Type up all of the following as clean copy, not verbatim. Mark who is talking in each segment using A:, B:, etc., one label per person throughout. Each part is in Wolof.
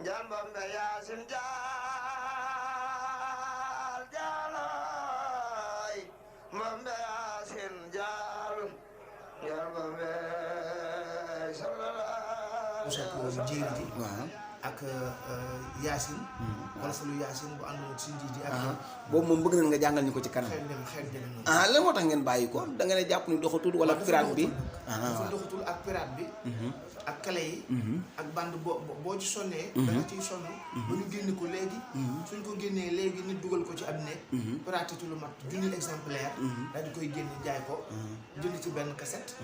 A: Jambambe Yaasin Jaal Jaaloy Mbambe Yaasin Jaal Jambambe sallallahu
B: jéeri ji ak Yaasin wala salu Yaasin bu àndoon si nji ji ak
C: boobu moom bëgg nañ nga jàngal ñu ko ci kanam.
B: xel dem noonu
C: lan moo tax ngeen bàyyi ko da nga ne jàpp ni doxatul wala pirate bi.
B: dafa doxatul ak pirate bi ak kale yi ak bande boo ci sonnee da nga ciy sonn ba ñu génne ko léegi suñ ko génnee léegi nit dugal ko ci ab nekk pirate ci lu mat 1000 exemplaire daal di koy génne jaay ko jënd ci benn cassette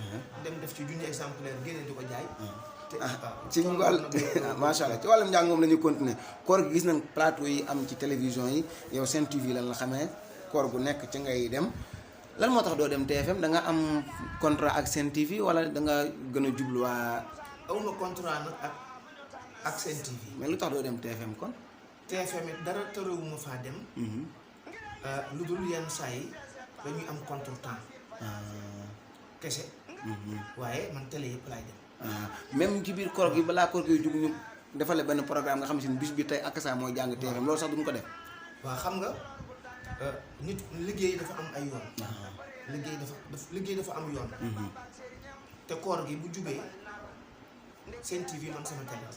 B: dem def ci 1000 exemplaire génne di ko jaay
C: ci wàll macha allah ci wàllum njàng moom la ñuy continuer koor gi gis nañ plateau yi am ci télévision yi yow Sen TV lan la xamee koor gu nekk ci ngay dem lan moo tax doo dem TFM da nga am contrat ak Sen TV wala da nga gën a jublu waa.
B: awma contrat nag ak Sen TV.
C: mais lu tax doo dem TFM kon.
B: TFM it dara tërëwuma faa dem. lu dul yenn saa yi dañuy am contretemps. kese. waaye man télé yëpp laay dem.
C: même ci biir koor gi balaa koor gi jug ñu defale benn programme nga xam si ne bis bi tey ak saa mooy jàng TFM loolu sax duñ ko def.
B: waaw xam nga nit liggéey dafa am ay yoon. liggéey dafa am yoon. te koor gi bu jubee Sen TV man sama télé la.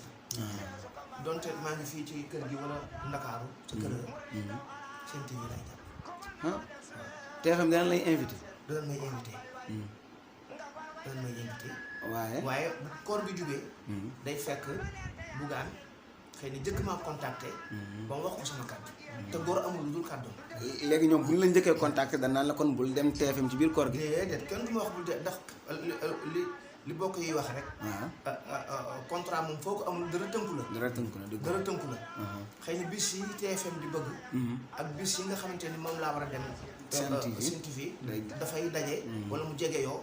B: donte maa ngi fii ci kër gi wala Ndakaaru sa kër Sen TV lay jàpp.
C: TFM dana lay invité.
B: danañ may invité. waaye bu koor bi jubee day fekk Bougane xëy na jëkk maa contacté ba mu wax ko sama kàddu te góor amul lu dul kàddu
C: léegi ñoom bu ñu la njëkkee contacté dañ naan la kon bul dem TFM ci biir koor gi
B: déedéet kenn du ma wax bul de ndax li bokk yi wax rek contrat moom foo ko amul dara tënku la
C: dara tënku la
B: xëy na bis yi TFM di bëgg ak bis yi nga xamante ni moom laa war a dem Sen TV dafay daje wala mu jege yoo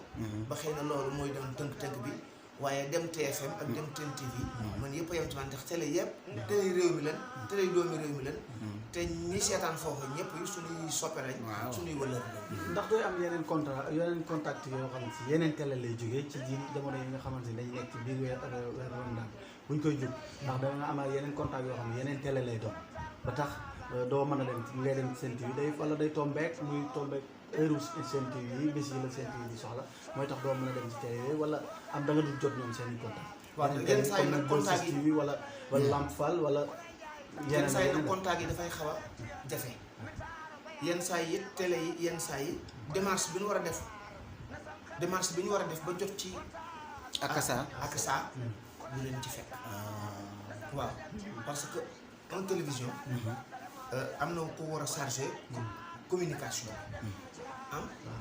B: ba xëy na loolu mooy dem tënk bi waaye dem TFM ak dem Sen TV man yëpp a yem ci man ndax télé yëpp télé réew mi leen télé doomi réew mi leen te ñi seetaan foofu ñëpp suñuy soppe lañ suñuy wëllër lañ
D: ndax dooy am yeneen contact yoo xam ne si yeneen télé lay jógee ci ji jamono yi nga xamante ne dañu nekk ci biir weer Ramadan buñ koy jóg ndax da nga amaat yeneen contact yoo xam ne yeneen télé lay doon ba tax doo mën a dem ngay dem Sen TV day wala day tombeek muy tombeek heure Sen TV yi bés yi la Sen TV yi soxla mooy tax doo mën a dem ci télé yooyu wala am da nga dul jot ñoom seen i contact
B: waaw yenn saa yi nag contact yi
D: TV wala Lamp Fall wala
B: yenn saa yi nag contact yi dafay xaw a jafe yenn saa yi it télé yi yenn saa yi démarche bi ñu war a def ba jot ci ak saa bu leen ci fekk waaw parce que en télévision am na ko war a chargé communication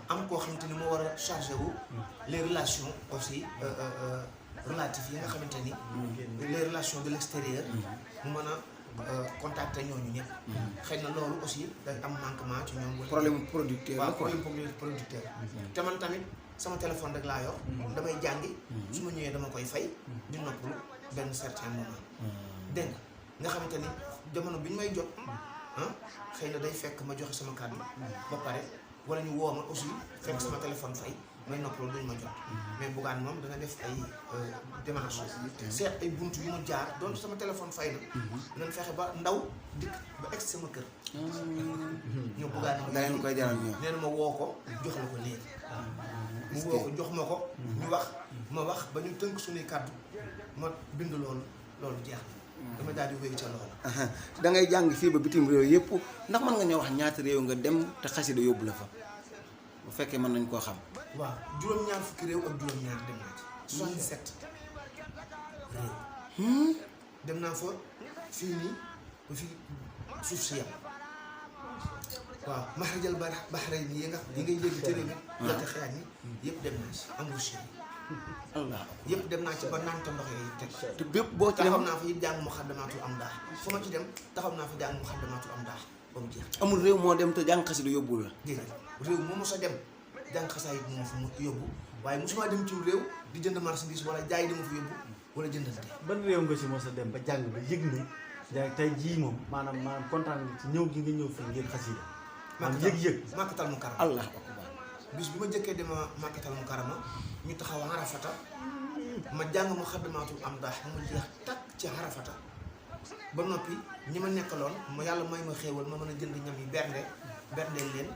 B: am koo xamante ni moo war a chargé wu les relations aussi relatives yi nga xamante ni les relations de l'extérieur mu mën a contacter ñooñu ñëpp xëy na loolu aussi day am manquement ci ñoom
C: problème producteur
B: waaw problème producteur te man tamit sama téléphone rek laa yor damay jàngi su ma ñëwee dama koy fay di noppalu benn certain moment dégg nga xamante ni jamono bi ñu may jot xëy na day fekk ma joxe sama kàddu ba pare wala ñu woo ma aussi fekk sama téléphone fay may noppalu duñ ma jot mais Bougane moom dana def ay démarches seet ay buntu yu mu jaar donc sama téléphone fay na nañ fexe ba ndaw dikk ba egg sama kër ñoo Bougane
C: da leen koy jaral ñoom
B: nee na ma woo ko jox la ko léegi mu woo ko jox ma ko ñu wax ma wax ba ñu tënk suñuy kàddu ma bind loolu jeex na dama daal di wéy ca loolu
C: da ngay jàng fii ba bitim réew yëpp ndax mën nga ñoo wax ñaata réew nga dem te xasida yóbbu la fa bu fekkee mën nañ koo xam
B: waaw juróom-ñaar fukki réew ak juróom-ñaar dem naa ci 77 réew dem naa fa fii nii ba fi suuf si yam waaw maxrajal baxrayni yi ngay yëg ci réew mi lotte xeyaat ñi yëpp dem naa ci embouchure
C: Allah
B: yëpp dem naa ci ba nante ndox yi teg
C: te bépp boo ci
B: taxaw naa fa it jàng muxaddamaatul am daax fu ma ci dem taxaw naa fa jàng muxaddamaatul am daax ba mu jeex
C: amul réew moo dem te jàng xasida yóbbu la
B: déedéet réew moo mos a dem jàng xasaay it moom fa mu yóbbu waaye mosuma dem ci réew di jënd marchandise wala jaay dama fa yóbbu wala jëndante
D: ban réew nga si mos a dem ba jàng ba yëg ni jàng tey jii moom maanaam kontaan nga ci ñëw gi nga ñëw fii ngir xasida maanaam yëg-yëg
B: Makkatal Mukarrama
C: Allah akbar
B: bis bi ma jëkkee dema Makkatal Mukarrama ñu taxaw Arafata ma jàng muxaddamaatul am daax mu jeex takk ci Arafata ba noppi ñi ma nekkaloon ma yàlla may ma xéewal ma mën a jënd ñam yi berndeel leen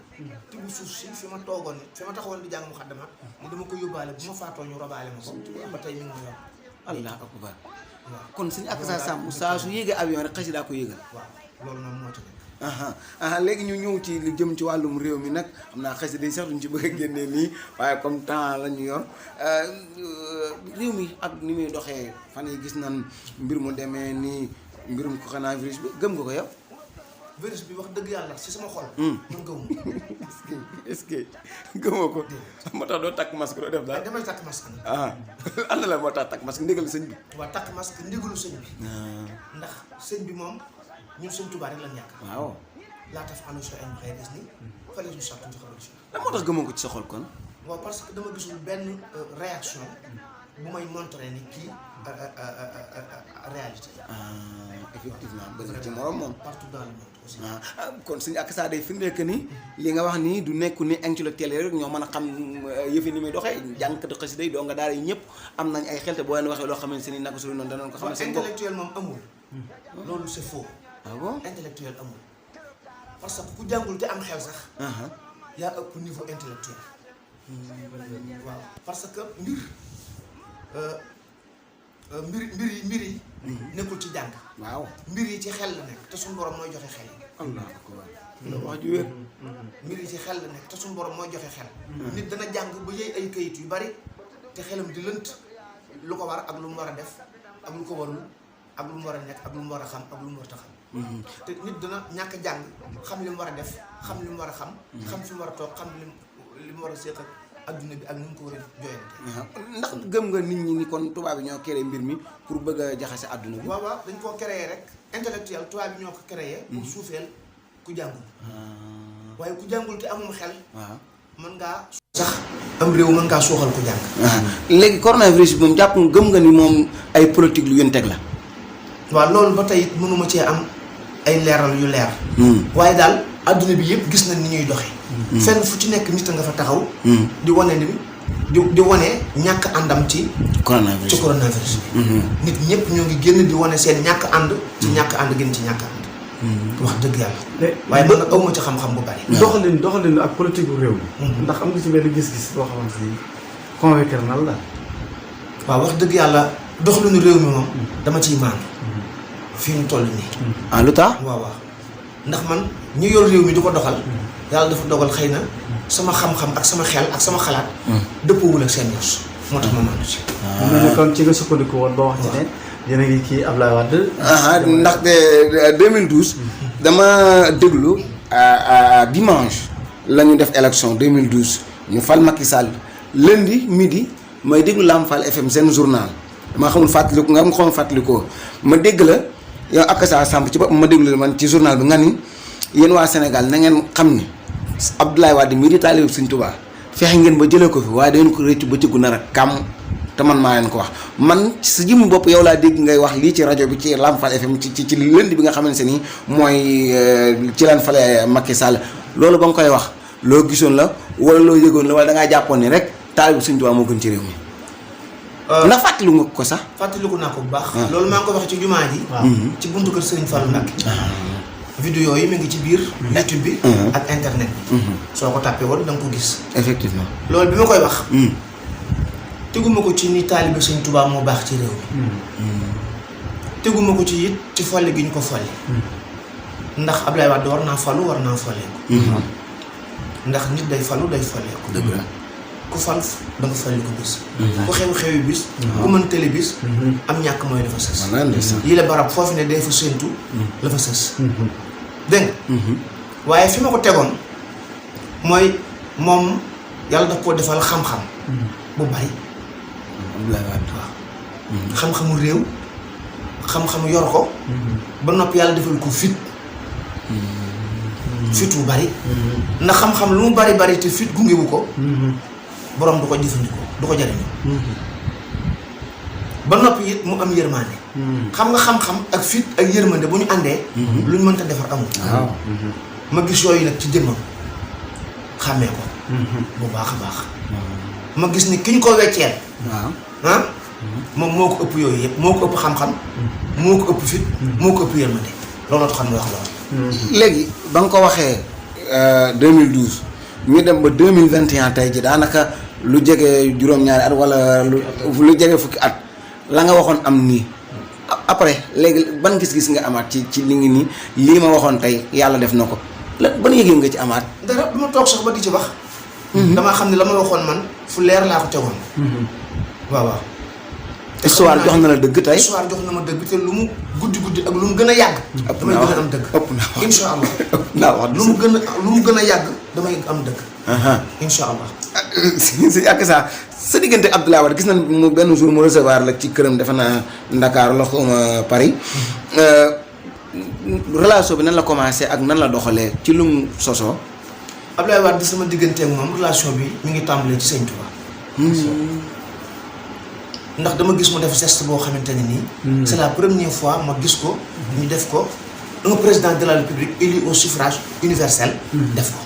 B: tibb suuf si fi ma toogoon fi ma taxawoon di jàng mu xaddamaat ni dama ko yóbbaale bu ma faatoo ñu robaale ma ko ba tey mi ngi ma yor
C: allah akbar
B: waaw
C: kon suñu ak sa sàmm saa su yéegee avion rek xasida ko yéegal
B: waaw loolu moom moo ci nekk
C: léegi ñu ñëw ci lu jëm ci wàllum réew mi nag xam naa xasida yi sax duñ ci bëgg a génnee nii waaye comme temps la ñu yor réew mi ak ni muy doxee fan yi gis nan mbir mu demee nii mbirum coronavirus bi gëm nga ko yow
B: virus bi wax dëgg yàlla ci sama xol man gëwuma
C: est-ce que gëmoo ko moo tax doo takk masque doo def daal
B: damay takk masque
C: am na la moo tax takk masque ndigal sëñ bi
B: waaw takk masque ndigalu sëñ bi ndax sëñ bi moom ñun sëñ Tuubaa rek lañ ñàkk
C: waaw
B: laa taf alo so en xëy des ni fale ñu sàttu ci xabaru si
C: lan moo tax gëmoo ko ci sa xol kon
B: waaw parce que dama gisul benn réaction bu may montré ni kii réalité
C: effectivement bëri ci morom moom
B: partout dans le monde aussi
C: kon suñu ak saa day firndeel que ni li nga wax nii du nekku ni intellectuel rek ñoo mën a xam yëfi ni muy doxee jànkatu xasida yi doo nga daal yi ñëpp am nañ ay xelte boo leen waxee loo xamante ni naka suñu noonu danoon ko xamal seen bopp
B: intellectuel moom amul loolu c'est faux
C: ah bon
B: intellectuel amul parce que ku jàngul te am xel sax yaa ëpp niveau intellectuel waaw parce que mbir yi nekkul ci jàng
C: waaw
B: mbir yi ci xel la nekk te suñu borom mooy joxe xel
C: allah akbar la wax ju wér
B: mbir yi ci xel la nekk te suñu borom mooy joxe xel nit dana jàng ba yëy ay kayit yu bari te xelam di lënt lu ko war ak lu mu war a def ak lu ko warul ak lu mu war a nekk ak lu mu war a xam ak lu mu war a xam te nit dana ñàkk jàng xam li mu war a def xam li mu war a xam fi mu war a toog xam li mu war a séq ak adduna bi ak ni mu ko war a jooyante
C: ndax gëm nga nit ñi ni kon tubaab bi ñoo créé mbir mi pour bëgg a jaxase adduna bi
B: waaw dañ koo créé rek intellectuel tubaab bi ñoo ko créé pour suufeel ku jàngul waaye ku jàngul te amum xel
C: waaw
B: mën ngaa sax am réew mën ngaa suuxal ku jàng
C: léegi coronavirus bi moom jàpp nga gëm nga ni moom ay politique lu yéen teg la
B: waaw loolu ba tey mënuma cee am ay leeral yu leer waaye daal adduna bi yëpp gis nañ ni ñuy doxe fenn fu ci nekk nit a nga fa taxaw di wane ni di wane ñàkk àndam ci coronavirus bi nit ñëpp ñoo ngi génn di wane seen ñàkk ànd ci ñàkk ànd gën ci ñàkk ànd wax dëgg yàlla waaye man nag awma ci xam-xam bu bari
D: doxalin ak politique bu réew mi ndax am nga ci benn gis-gis boo xamante ni convaincre na la
B: waaw wax dëgg yàlla doxalinu réew mi moom dama ciy maandu fii mu toll nii
C: lu tax
B: waaw ndax man ñu yor réew mi di ko doxal yàlla dafa dogal xëy na sama xam-xam ak sama xel ak sama xalaat dëppoowul ak seen yos moo tax ma maandu ci
D: mu ne kon ci nga sukkandiku woon ba wax ci ne yéen a ngi kii Ablaye Wade
C: ndaxte 2012 dama déglu dimanche la ñu def élection 2012 ñu fal Macky Sall lundi midi may déglu Lam Fall FM seen journal dama xamul fàttaliku nga xam fàttalikoo ma dégg la yow ak sa Samb ci bopp ma déglu la man ci journal bi nga ni yéen waa Sénégal na ngeen xam ni Abdoulaye Wade mii di taalibe Sëñ Tuubaa fexe ngeen ba jëlee ko fi waaye da ngeen ko rëccu ba ci gu nar a kàmm te man maa leen ko wax man sa jëmm bopp yow laa dégg ngay wax lii ci rajo bi ci Lam Fall FM ci lënd bi nga xamante ni mooy ci lan fale Macky Sall loolu ba nga koy wax loo gisoon la wala loo yëgoon la wala da ngaa jàppoon ni rek taalibe Sëñ Tuubaa moo gën ci réew mi. ndax fàttaliku nga ko sax.
B: fàttaliku naa ko bu baax. loolu maa ngi ko wax ci jumaa ji. ci buntu kër Serigne Fallou Mbacké. vidéo yi mu ngi ci biir. YouTube bi. ak internet bi. soo ko tàppee woon da nga ko gis.
C: effectivement
B: loolu bi ma koy wax. teguma ko ci ni taalibe Sëñ Tuubaa moo baax ci réew mi. teguma ko ci it ci folli gi ñu ko folli. ndax Abdoulaye Wade war naa falu war naa folleeku. ndax nit day falu day folleeku.
C: dëgg la.
B: ku fal da nga fal ko bis ku xew-xewi bis ku mën télé bis am ñàkk mooy dafa sës yi la barab foofu ne day fa séentu la fa sës dégg nga waaye fi ma ko tegoon mooy moom yàlla daf koo defal xam-xam bu bari waaw xam-xamu réew xam-xamu yor ko ba noppi yàlla defal ko fit wu bari ndax xam-xam lu mu bari bari te fit gungewu ko borom du ko jëfandikoo du ko jariñoo ba noppi it mu am yërmande xam nga xam-xam ak fit ak yërmande bu ñu àndee lu ñu mënta defar amul ma gis yooyu nag ci jëmmam xàmmee ko bu baax a baax ma gis ni ki ñu ko wecceel moom moo ko ëpp yooyu yëpp moo ko ëpp xam-xam moo ko ëpp fit moo ko ëpp yërmande looloo tax xam nga wax loolu
C: léegi ba nga ko waxee 2012 ñu dem ba 2021 tey ji daanaka lu jege juróom-ñaari at wala lu jege fukki at la nga waxoon am nii après léegi ban gis-gis nga amaat ci li ngi nii lii ma waxoon tey yàlla def na ko ban yëgee nga ci amaat.
B: dara du ma toog sax ba di ci wax damaa xam ne la ma waxoon man fu leer laa ko tegoon waaw waaw
C: histoire jox na la dëgg tey.
B: histoire jox na ma dëgg te lu mu guddi ak lu mu gën a yàgg damay gën a am dëgg insha allah
C: naa wax
B: lu mu gën a yàgg damay am dëgg insha allah
C: si ak sa diggante Abdoulaye Wade gis nañ mu benn jour mu recevoir la ci këram defe naa Ndakaaru la xawma Paris relation bi nan la commencé ak nan la doxalee ci lum sosoo.
B: Abdoulaye Wade sama diggante ak moom relation bi mi ngi tàmbalee ci Sëñ Touba ndax dama gis mu def geste boo xamante ne nii c'est la première fois ma gis ko ñu def ko un président de la République élu au suffrage universel def ko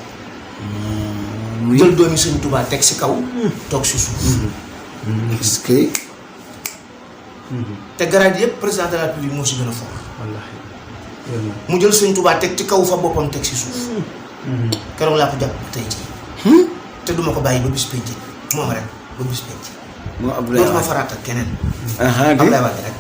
B: jël doomi Sëñ Touba teg si kaw toog si suuf
C: est-ce que
B: te grade yëpp président de la République moo si gën a fort
D: wallaahi
B: mu jël Sëñ Touba teg ci kaw fa boppam teg si suuf keroog laa ko jàpp tey jii te duma ko bàyyi ba bis penc moom rek ba bis penc
C: moo Abdoulaye
B: loolu ma
C: Wade
B: faraat ak keneen
C: di
B: Abdoulaye Wade rek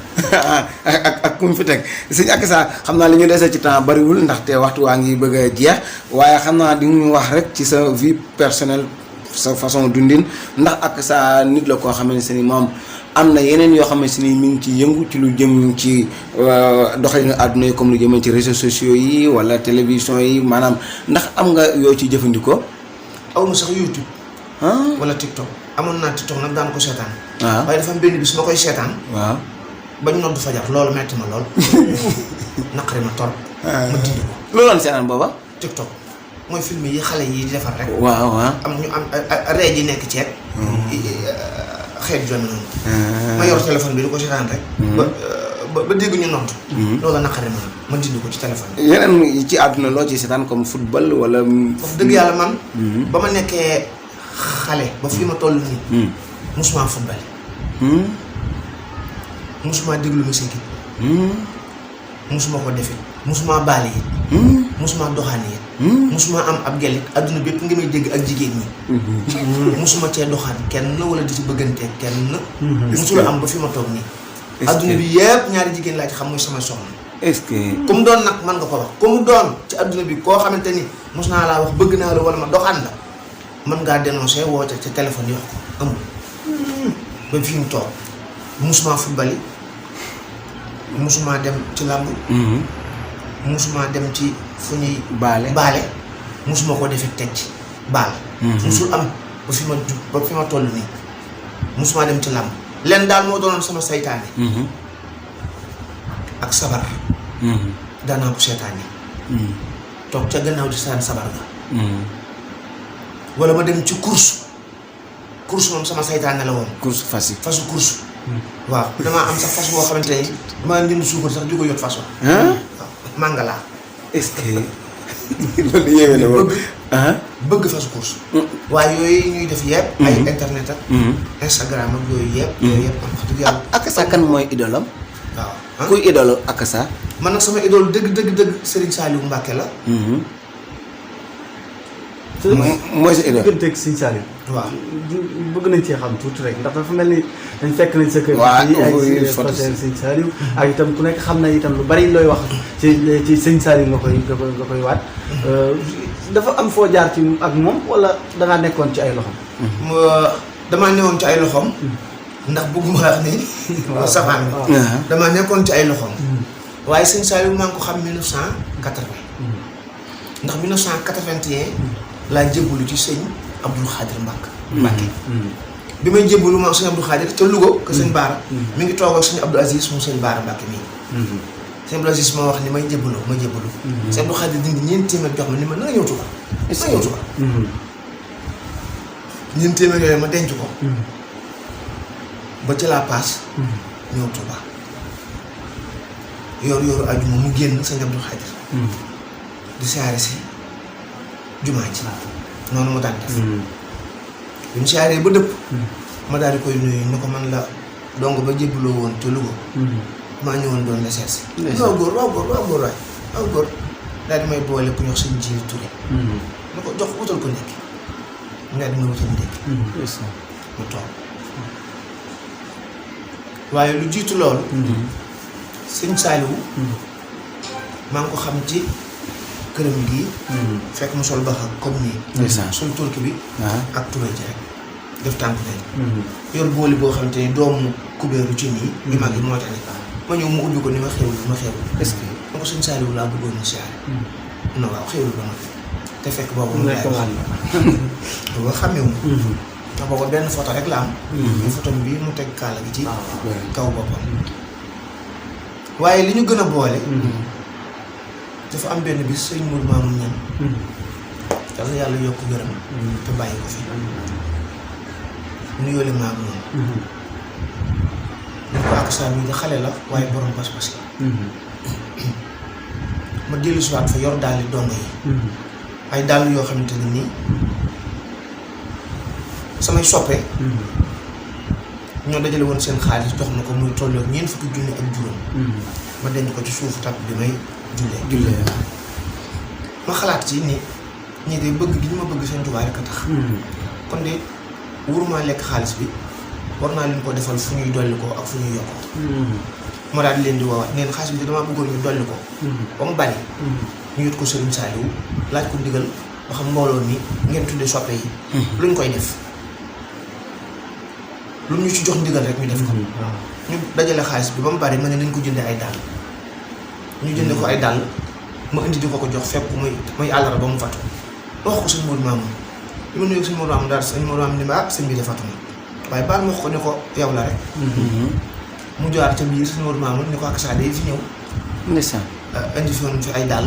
C: ak ku mu fi teg sëñ ak saa xam naa li ñu desee ci temps bariwul ndaxte waxtu waa ngi bëgg a jeex waaye xam naa di ñu wax rek ci sa vie personnelle sa façon dundin ndax ak saa nit la koo xamante ni moom am na yeneen yoo xamante ni mi ngi ci yëngu ci lu jëm ci doxalinu àdduna yi comme lu jëmee ci réseaux sociaux yi wala télévision yi maanaam ndax am nga yoo ci jëfandikoo.
B: aw ma sax YouTube wala TikTok amoon naa TikTok nag daan ko seetaan
C: waaw
B: waaye dafa am benn bis ma koy seetaan
C: waaw
B: bañ noddu fajar loolu metti ma lool naqari ma torop ma dindi ko
C: looloon seetaan booba.
B: TikTok mooy film yi xale yi di defar rek
C: waaw waaw.
B: am ñu am ree ji nekk ceeb xeet jommi noonu ma yor téléphone bi di ko seetaan rek ba dégg ñu nodd loolu naqari ma dindi ko ci téléphone bi
C: yeneen yi ci àdduna loo ci seetaan comme football wala.
B: wax dëgg yàlla man ba ma nekkee xale ba fii ma toll nii musuma football musuma déglu musique musuma ko defit musuma baale it musuma doxaani it musuma am ab gelit adduna bépp nga may dégg ak jigéen ñi musuma cee doxaan kenn wala di ci bëggantee kenn musula am ba fi ma toog nii adduna bi yëpp ñaari jigéen laa ci xam muy sama soxna
C: est-ce que.
B: ku mu doon nag man nga ko wax ku mu doon ci adduna bi koo xamante ni mus naa laa wax bëgg naa la wala ma doxaan la mën ngaa dénoncé woote ca téléphone yi wax ko amul ba fi mu toog musuma football yi musuma dem ci làmb musuma dem ci fu ñuy baale musuma ko defee teg ci baal musul am ba fi ma toll nii musuma dem ci làmb leen daal moo doonoon sama saytaane ak sabar daanaa ko seetaane toog ca gannaaw di saan sabar ga wala ma dem ci course moom sama saytaane la woon
C: course fas yi.
B: fasu course waaw damaa am sax fas boo xamante ni damaa jënd suukar sax di ko yot fas wa waaw màngalaa
C: est-ce que loolu yéeme na moom.
B: bëgg fasu course waaye yooyu ñuy def yëpp ay internet ak Instagram ak yooyu yëpp am wax dëgg yàlla
C: Akassa kan mooy idolam.
B: waaw
C: kuy idolu Akassa.
B: man nag sama idole dëgg Serigne Saliou Mbacké la
C: mooy sa idole.
D: digganteeg Sëñ Saliou
B: waaw
D: bëgg nañ cee xam tuuti rek ndax dafa mel ni dañ fekk nañ sa kër
C: waaw
D: yi ay
C: photo
D: Sëñ Saliou ak itam ku nekk xam na itam lu bari looy wax ci Sëñ Saliou nga koy waat dafa am foo jaar ci ak moom wala dangaa nekkoon ci ay loxom
B: damaa newoon ci ay loxoom ndax bëgguma wax ni safaan bi damaa nekkoon ci ay loxoom waaye Sëñ Saliou maa ngi ko xam 1980 ndax 1981 laa jébbalu ci sëñ Abdou Khadir Mbacke bi may jébbalu ma sëñ Abdou Khadir ca Louga que sëñ Baara mi ngi toog ak sëñ Abdou Aziz moom sëñ Baara Mbacke mii sëñ Abdou Aziz ma wax ni may jébbalu sëñ Abdou Khadir dindi ñeenti téeméer jox ma ni ma na nga ñëw Touba ñeenti téeméer yooyu ma denc ko ba ci laa paas ñëw Touba yooru ajuma mu génn sëñ Abdou Khadir di siyaare si jumaa ji noonu mu daan def bi mu siyaaree ba dëpp ma daal di koy nuyu ni ko man la donc ba jébbaloo woon te Louga maa ñëwoon doon la seet si waaw góor waaw góor daal di may boole ku ñox sëñ Jiir Touré ma ko jox wutal ko ndékki nga di ma wutal ndékki ma toog waaye lu jiitu loolu sëñ Saaliwu maa ngi ko xam ci këram gii fekk mu sol baxa comme nii sol turki bi ak tubéy ji rek def tànk nañ yor booli boo xamante ni doomu kubéeru ci nii ñu mag yi moo tax ne ma ñëw mu ubbi ko ni ma xewlu est-ce que ma ko sëñ Saaliwu laa bëggoon ni siyaare non waaw xewlu ba nag te fekk boobu mu booba xamewu ma ndax booba benn photo rek la am ñu photo bi mu teg kaala gi ci kaw boppam waaye li ñu gën a boole dafa am benn bis sëñ Mourou Mamoun ñan yàlla yàlla yokk gërëm te bàyyi ko fi nuyoo leen maag noonu ñu ko ak saa bi xale la waaye borom pas-pas la ma dellu si waat fa yor dàll dongo yi ay dàll yoo xamante ne nii samay soppe ñoo dajale woon seen xaalis jox na ko muy tolloo ñeent fukki junni ak juróom ma denc ko ci suufu tàpp bi may jullee ma xalaat ci ni ñii de bëgg gi ñu ma bëgg seen Tuubaa rek a tax kon de wuruma lekk xaalis bi war naa leen ko defal fu ñuy dolli ko ak fu ñuy yokkoo ma daal di leen di woowaat neen xaalis bi de damaa bëggoon ñu dolli ko ba mu bari ñu yut ko Sëriñ Saaliwu laaj ko ndigal ba xam mbooloo mi ngeen tudde soppe yi luñ koy def lu ñu ci jox ndigal rek ñu def ko ñu dajale xaalis bi ba mu bari ma ne nañ ko jënde ay dàll ñu jënde ko ay dàll ma indi di ko jox fekk muy àllara ba mu fatu ma wax ko sëñ Mourou Mamoun li ma nuyu sëñ Mourou Mamoun daal sëñ Mourou Mamoun ni ma sëñ bi de fatu na waaye baal ma wax ko ne ko yow la rek mu jowaat ca biir sëñ Mourou Mamoun ni ko ak saa day fi ñëw indi fi woon fi ay dàll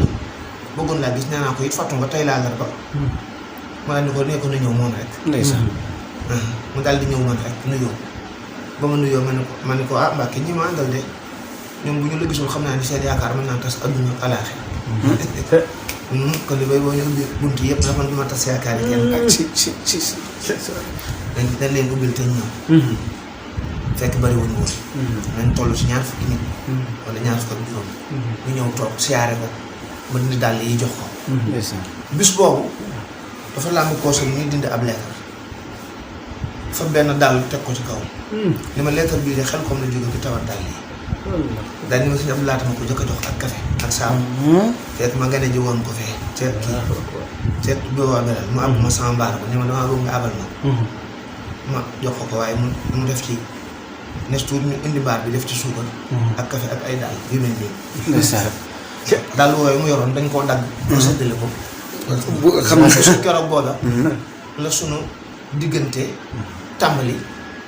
B: bëggoon laa gis nee naa ko it fatu nga tey laa àllarba ma daal ni ko nee ko na ñëw moom rek mu daal di ñëw man rek nuyoo ba ma nuyoo ma ne ko ah Mbàkke ñi ma àndal de ñoom bu ñu la gisul xam naa ni seen yaakaar mën naa tas adduna ak alaaxira kon li bay boo ñu ubbi bunt yëpp ndax man du ma tas yaakaar yi kenn ak dañ leen ubbil te ñëw fekk bari wuñu woon nañ toll si ñaar fukki nit wala ñaar fukk ak juróom ñu ñëw toog siyaare ko ba dindi dàll yi jox ko bis boobu dafa làmb koosal ni dindi ab leetar fa benn dàll teg ko ci kaw li ma leetar bii de xel comme la jóge bi tawat dàll yi daal ni ma suñu ab laata ma ko jëkk a jox ak café ak saabu fekk ma gane ji woon ko fee ceet boobaa beral mu àbb ma sama mbaar ko ni ma damaa bëgg nga abal ma jox ko waaye mu def ci nes tuut ñu indi mbaar bi def ci suukar ak café ak ay dàll yu mel nii dàll wooyu mu yoroon dañ koo dagg mu séddale ko xam nga su keroog booba la sunu diggante tàmbali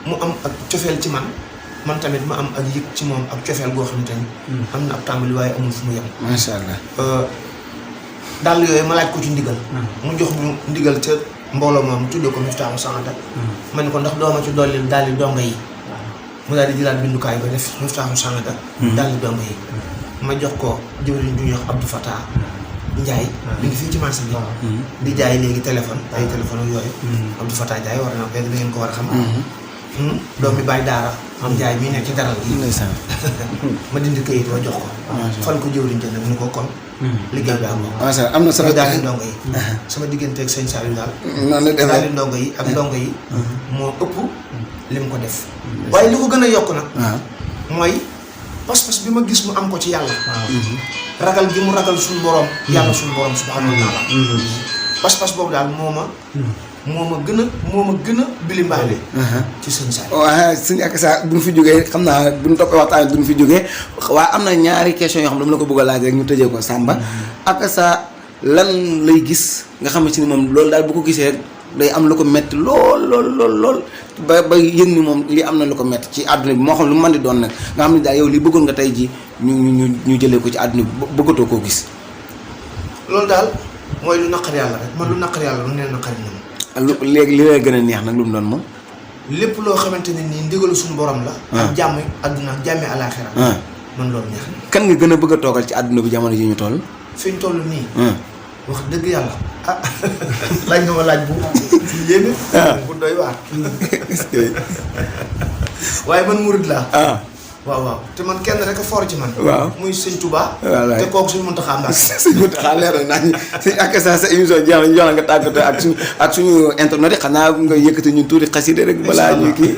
B: mu am ak cofeel ci man tamit ma am ak yëg ci moom ak cofeel goo xamante ni am na ab tàmbali waaye amul fu mu yem
C: macha allah
B: dàll yooyu ma laaj ko ci ndigal mu jox ñu ndigal ca mbooloo moom tuddee ko Miftaahu Sanada ma ne ko ndax dooma ci dolli daal di donga yi mu daal di jëlaat bindukaay ba def Miftaahu Sanada daal di donga yi ma jox ko jëwriñ ju ñuy wax Abdou Fatah Njaay li ngi fii ci marché bi di jaay léegi téléphone ay téléphone yooyu Abdou Fatah Njaay war na léegi da ngeen ko war a xam doom bi bàyyi daara am Njaay mi nekk ci daral gi ma dindi këyit wa jox ko fal ko jëwriñ jënd mu ne ko kon liggéey bi am
C: am na solo
B: daal di ndongo yi sama digganteeg sëñ Saliou daal
C: noonu la
B: daal di ndongo yi ak ndongo yi moo ëpp li mu ko def waaye li ko gën a yokk nag mooy pas-pas bi ma gis mu am ko ci yàlla ragal gi mu ragal suñu borom yàlla suñu borom subhanahu wa taala pas-pas boobu daal moo ma gën a bilimbaale ci sëñ Saliou
C: waaw sëñ ak sa bu ñu fi jógee xam naa bu ñu toppee waxtaan bu ñu fi jógee waaye am na ñaari question yoo xam ne dama la ko bëgg a laaj rek ñu tëjee ko Samba ak sa lan lay gis nga xamante ni moom loolu daal bu ko gisee rek day am lu ko metti lool ba yëg ni moom li am na lu ko metti ci àdduna bi moo xam lu mu mën di doon nag nga xam ne daal yow li bëggoon nga tey ji ñu jëlee ko ci àdduna bi bëggatoo koo gis
B: loolu daal mooy lu naqar yàlla rek man lu naqar yàlla lu neen naqari na ma
C: léegi li lay gën a neex nag lu mu doon moom
B: lépp loo xamante ne nii ndigalu suñu borom la ak jàmm àdduna ak jàmmi alaaxira man loolu neex na
C: kan nga gën a bëgg a toogal ci àdduna bi jamono ji ñu toll
B: fi ñu toll nii wax dëgg yàlla laaj nga ma laaj bu yéeme bu doy waar waaye man murid laa.
C: ah
B: waaw te man kenn rek a for ci man.
C: waaw
B: muy sëñ Touba.
C: wallaay
B: te kooku suñu Muntaxa Mbàkke.
C: sëñ Mountakha leer na nañ sëñ ak sa émission jeex na ñu jox la nga tàggatoo ak suñu internet yi xanaa nga yëkkati ñun tuuti xaside rek balaa ñuy kii.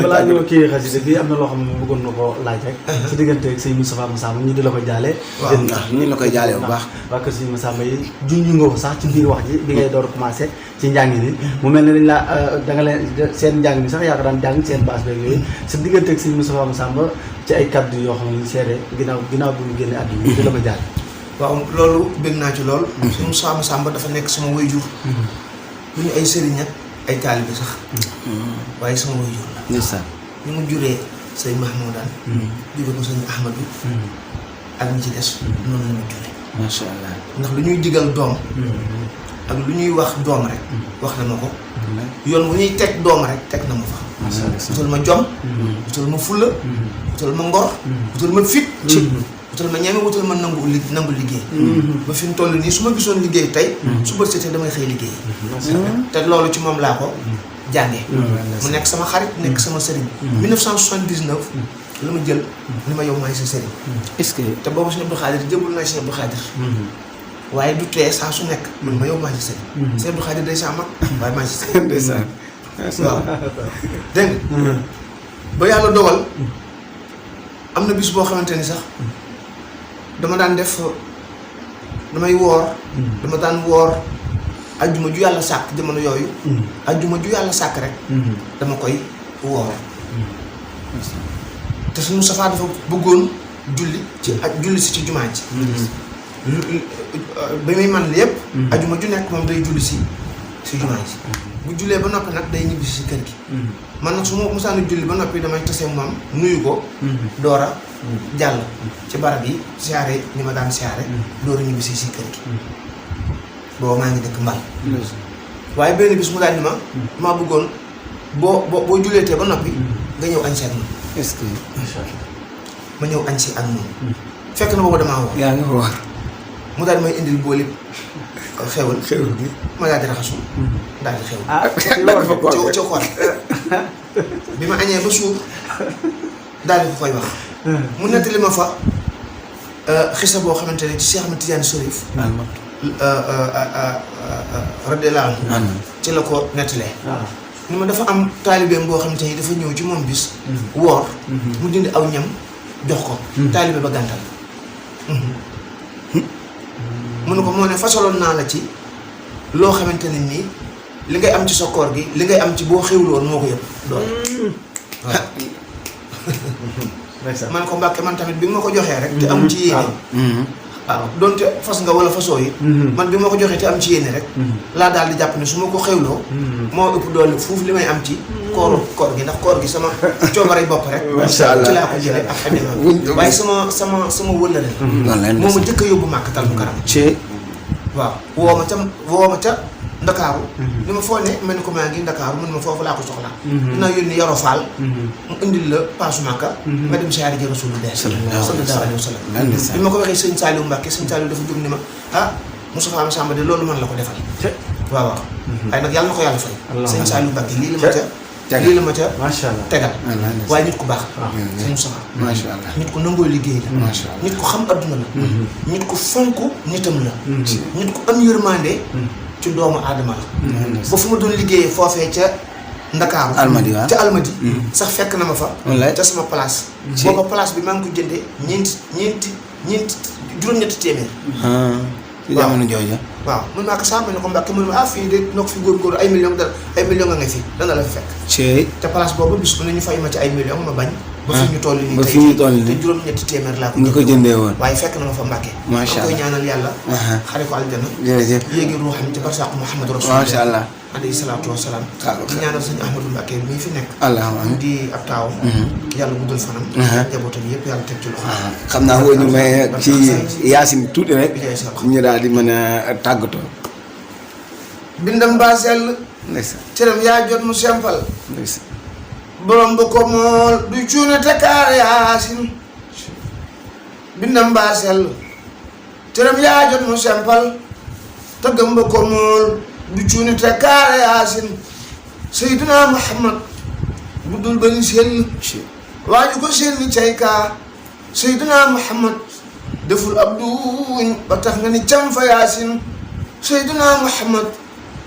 D: balaa ñu kii xasida bi am na loo xam ne bëggoon na ko laaj rek. sa diggante ak sëñ Moustapha Massamba ñu di la ko jaale.
B: waaw
C: ñu la koy jaale bu baax.
D: waa kër sëñ Massamba yi junj nga ko sax ci biir wax ji bi ngay door a commencé ci njàng mi mu mel ne dañ la da nga leen seen njàng mi sax yaa ko daan jàng seen baas beeg yooyu sa diggante ak sëñ Moustapha Massamba ci ay kaddu yoo xam ne ñu seede ginnaaw bu ñu génne àdduna ñu di la ko jaale.
B: waaw loolu bëgg naa ci lool. suñu Moustapha Massamba dafa nekk sama waajur. bu ñu ay sëriñ ak ay taalibe sax. waaye sama waajur la.
C: ndeysaan.
B: ni mu juree sëñ Mahmoudane. jure ko sëñ Ahmadou. ak ñi ci des. noonu la ñu juree.
C: macha allah.
B: ndax lu ñuy digal doom. ak lu ñuy wax doom rek. wax na ma ko. yoon bu ñuy teg doom rek teg na ma fa. wutal ma jom. wutal ma fulla. wutal ma ngor. wutal ma fit. wutal ma ñeme wutal ma nangu liggéey. ba fi mu toll nii su ma gisoon liggéey tey. su bët setee damay xëy liggéey. te loolu ci moom laa ko jàngee. mu nekk sama xarit nekk sama sëriñ. 1979 la ma jël ni ma yow maay sa sëriñ.
C: est-ce que.
B: te boobu Sëñ Abdou Khadir jëbul naa Sëñ Abdou Khadir. waaye du tee saa su nekk. man ma yow maa ci sëriñ. Sëñ Abdou Khadir day saa mag waaye maa ci sëriñ.
C: ndeysaan.
B: waaw dégg nga ba yàlla dogal am na bis boo xamante ni sax dama daan def damay woor. dama daan woor ajjuma ju yàlla sàkk jamono yooyu. ajjuma ju yàlla sàkk rek. dama koy woor. te suñu Moustapha dafa bëggoon julli si ci jumaa ji. ba muy man lépp. ajjuma ju nekk moom day julli si jumaa ji. bu jullee ba noppi nag day ñibbi si kër gi. man nag su ma musaani julli ba noppi damay tase moom nuyu ko. door a jàll ci barab yi siyaare ni ma daan siyaare. door a ñibbi si kër gi. booba maa ngi dëkk Mbal. waaye benn bis mu daal ni ma. maa bëggoon boo julleetee ba noppi. nga ñëw añ si ak moom.
C: est-ce que.
B: ma ñëw añ si ak moom. fekk na booba damaa woor.
C: yaa ngi woor.
B: mu daal di may indil booli xewal.
C: bi.
B: ma daal di raxasu. daal di xewal.
C: dafa ko
B: ca xool bi ma añee ba suur daal di ko koy wax. mu nettali ma fa xisa boo xamante ne ci Cheikh Ahmed Tidiane Chérif. radiyallaahu anhu ci la ko nettalee. ni ma dafa am taalibeem boo xamante ni dafa ñëw ci moom bis. woor. mu dindi aw ñam jox ko. taalibe ba gàntal. mu ne ko moo ne fasaloon naa la ci loo xamante ne nii li ngay am ci sa koor gi li ngay am ci boo xewlu woon moo ko yëpp lool waaw. man ko Mbàkke man tamit bi ma ko joxee rek te am ci yéene. waaw donte fas nga wala fasoo yi. man bi ma ko joxee te am ci yéene rek. laa daal di jàpp ne su ma ko xewloo. moo ëpp doole foofu li may am ci. koor gi ndax koor gi sama coobare bopp rek.
C: macha allah
B: ci laa ko jëlee ak xadima waaye sama wëllale la. moo ma jëkk a yóbbu Màkkatal Mukarram. waaw woo ma ca Ndakaaru. ni ma foo ne mel ni ko maa ngi Ndakaaru mun ma foofu laa ko soxlaa. dinaa yónni Yoro Fall. mu indil la paasu Màkka. nga dem siyaare ji Rasulullah sallallahu alayhi wa sallam. bi ma ko waxee sëñ Saliou Mbacke sëñ Saliou dafa jóg ni ma Moustapha Massamba de loolu man la ko defal. waaw waaye nag yàlla na ko yàlla fay. sëñ Saliou Mbacke lii la ma ca
D: macha allah
B: tegal. waaye nit ku baax. sëñ Moustapha.
C: macha allah
B: nit ku nangoo liggéey la.
C: macha allah
B: nit ku xam adduna la. nit ku fonk nitam la. nit ku am yërmande. ci doomu aadama la. ba fu ma doon liggéeyee foofee ca Ndakaaru.
C: Almadi waaw
B: ca Almadi. sax fekk na ma fa. ca sama place. booba place bi maa ngi ko jëndee ñeenti juróom-ñetti téeméer.
C: ci jamono jooju.
B: waaw mën naa ko saa mel ne ko Mbàkke mën ma fii de noo ko fi góorgóorlu ay millions nga nga fi dana la fi fekk. te place boobu bis bu ne ñu fay ma ci ay millions ma bañ. ba fi ñu toll nii
C: ba fi ñu toll nii
B: te juróom-ñetti téeméer laa ko.
C: nga ko jëndee woon
B: waaye fekk na ma fa Mbàkke.
C: macha allah
B: koy ñaanal yàlla. xare ko aljana.
C: jërëjëf
B: yéegi ruuxam ci barsàq Muhammadu Rasulullah.
C: macha allah.
B: alayhi salaatu wa salaam. di ñaanal sëñ Ahmadou Mbàkke mi fi nekk.
C: allahumma
B: di ab taawam. yàlla guddal fanam. njabootam yëpp yàlla teg ci loxo.
C: xam naa woo ñu may ci Yaasin tuuti rek. ñu daal di mën a tàggatoo.
B: bindam baa sell.
C: ndeysaan
B: cëram yaa jot mu sempal.
C: ndeysaan
B: borom bu ko mool du cuune te kaare Yaasin. bindam baa sell. cëram yaa jot mu sempal. tëggam bu ko mool du cuune te kaare Yaasin. Seydina Muhammad guddul ba ni seen waaju ko seen ni cayka Seydina Muhammad deful ab duuñ ba tax nga ni cam fa yaasin Seydina Muhammad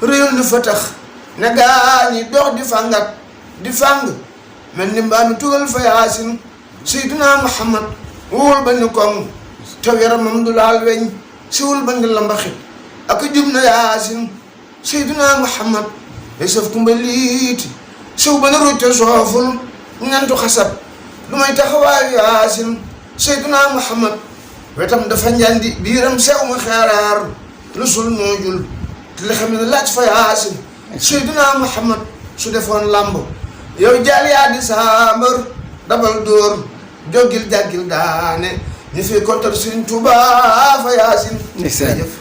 B: réyul ni fa tax ne gaañi dox di fangat di fang mel ni mbaami tugal fa yaasin Seydina Muhammad wóol ba ni koŋ taw yaramam du laal weñ siwul ba ni lambaxit ak jub na yaasin Seydina Muhammad day saf kumba liiti siw ba na rucca sooful ñantu xasab lu may taxawaayu yaasin Seydina Muhammad wetam dafa njandi biiram sew ma xeeraar lu sul noojul te li xam ne laaj fa yaasin Seydina Muhammad su defoon làmb yow jaal yaa di saambar dabal dóor joggil jàggil daane ñu fi kontar Sëriñ Tuubaa fa yaasin.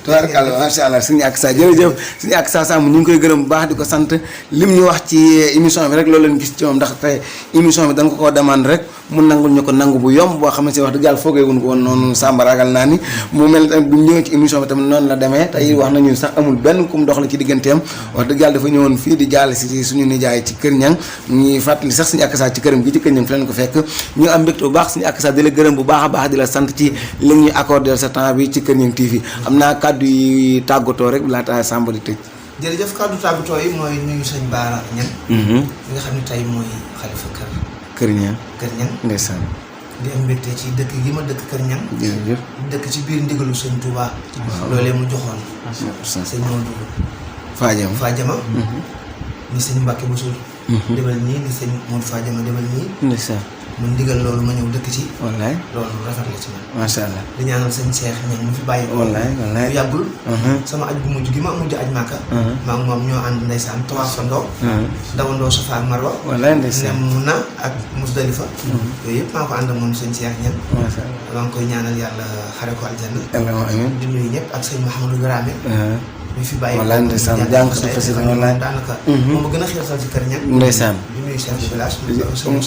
C: tubaarkàlla macha allah suñu ak sa jërëjëf suñu ak sa Samb ñu ngi koy gërëm bu baax di ko sant lim ñu wax ci émission bi rek loolu leen gis ci moom ndax tey émission bi dañ ko koo demande rek mu nangul ñu ko nangu bu yomb boo xam ne si wax dëgg yàlla foogee wuñ ko woon noonu Samba ragal naa ni mu mel tamit bu ñëwee ci émission bi tamit noonu la demee tey wax nañu sax amul benn kum dox la ci digganteem wax dëgg yàlla dafa ñëwoon fii di jaale si suñu nijaay ci Kër Ñang ñuy fàttali sax suñu ak sa ci këram gi ci Kër Ñang fi leen ko fekk ñu am mbégte bu baax suñu ak sa di la gërëm bu baax a baax di la sant ci li ñuy accordé sa temps bi ci Kër Ñang TV am naa kàddu yi tàggatoo rek laata Samba di tëj.
B: jërëjëf kàddu tàggatoo yi mooy nuyu sëñ Baara Ñang mi nga xam ne tey mooy xalifa
C: Kër Ñang
B: ndeysaan di am mbégte ci dëkk gi ma dëkk Kër Ñang
C: jërëjëf
B: dëkk ci biir ndigalu sëñ Touba loolee mu joxoon sëñ Maodo Fadiama ni sëñ Mbàkke Bousso demal nii ni sëñ Maodo Fadiama demal nii
C: ndeysaan
B: mu ndigal loolu ma ñëw dëkk ci
C: wallaay
B: loolu rafet la ci man
C: macha allah
B: di ñaanal sëñ Cheikh Ñang mu fi bàyyi ko
C: wallaay wallaay
B: bu yàggul sama aj bu mujj gi ma mujj aj Màkka maa ngi moom ñoo ànd ndeysaan tawaafandoo dawandoo Safa ak Marwa
C: wallaay ndeysaan
B: Muna ak Musdalifa yooyu yëpp maa ko ànd ak moom sëñ Cheikh Ñang
C: macha allah
B: maa ngi koy ñaanal yàlla xare ko aljanna
C: allahumma amiin
B: di nuyu ñëpp ak sëñ Mouhamadou Dramé mi fi bàyyi
C: wallaay ndeysaan jàng su fasida wallaay
B: daanaka moom ma gën a xiirtal ci Kër Ñang
C: ndeysaan
B: di nuyu chef de village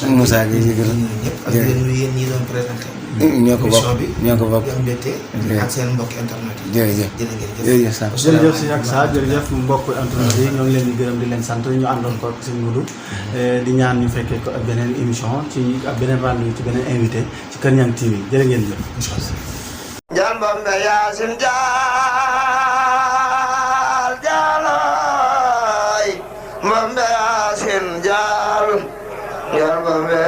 C: Moussa Gueye jëgël
B: ñëpp ak yéen nuyu yéen ñi doon présenté
C: ñoo ko bokk ñoo ko bokk
B: di am mbégte ak seen mbokki internet yi
C: jërëjëf
B: jërëjëf
C: Sam
D: jërëjëf si ak sa jërëjëf mbokk internet yi ñoo ngi leen di gërëm di leen sant ñu àndoon ko ak sëñ Modou di ñaan ñu fekkee ko ak beneen émission ci ak beneen rendez-vous ci beneen invité ci Kër Ñang TV jërë ngeen jëf
A: Jambambe Yaasin Jaal jaaloy Mbambe Yaasin Jaal Jambambe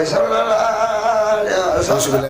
A: sallallahu alayhi wa sallam